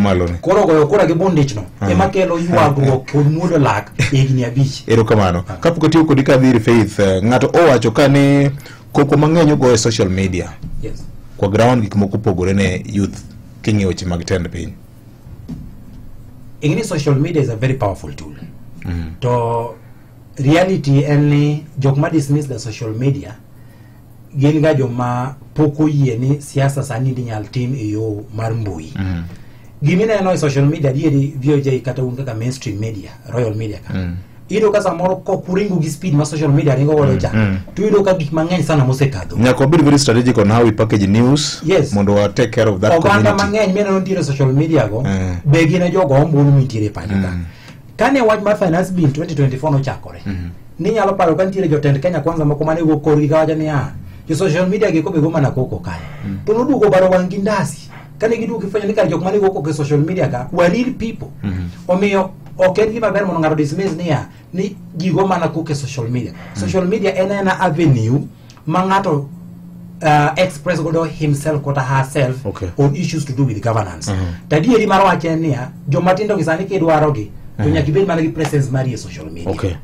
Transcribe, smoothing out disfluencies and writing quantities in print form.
malo ni. Koro goyo kura gi bundich no ema kelo ywagruok kod muodo lak e higni 5. Erokamano. Kapok atiyo kodi kadhi ir Faith, ng'ato owacho ka ni koko mang'eny ogo e social media. Kwa ground gik moko opogore ne youth king'iyo weche mag tend piny. Ing'e social media is a very powerful tool. To reality en ni jok ma dismiss the social media gin ga joma pok oyie ni siasa sani inyal tim e yo mar mbui. Gimineno e social media adieri VOJ kata un kaka mainstream media, Royal Media ka. Iyudo ka samoro kok uringo gi speed ma social media ringo godo cha. To iyudo ka gik mang'eny sana mosekadho. Nyaka wabed very strategic on how we package news mondo wa take care of that Oganda community. mang'eny mineno nitiere e social media go be gin e jogo ombulu mintiere e pacho ka. Kane wach mar finance bill 2024 nochakore, ninyalo paro ka nitiere jotend Kenya Kwanza moko mane wuok korgi kawacho niya, jo social media gi kobe go mana koko kae. To noduogo baro wang' gi ndasi. Kane giduogo gifwenyo ni kare jok mane wuok koko e social media ka were real people. Omiyo ok en gima ber mondo ng'ato dismiss niya ni ji go mana koko e social media. Social media en ena avenue ma ng'ato express godo himself kata herself on issues to do with governance. To adieri mar wach en niya, joma tindo gi sani kidwaro gi to nyaka ibed mana gi presence mari e social media. Okay.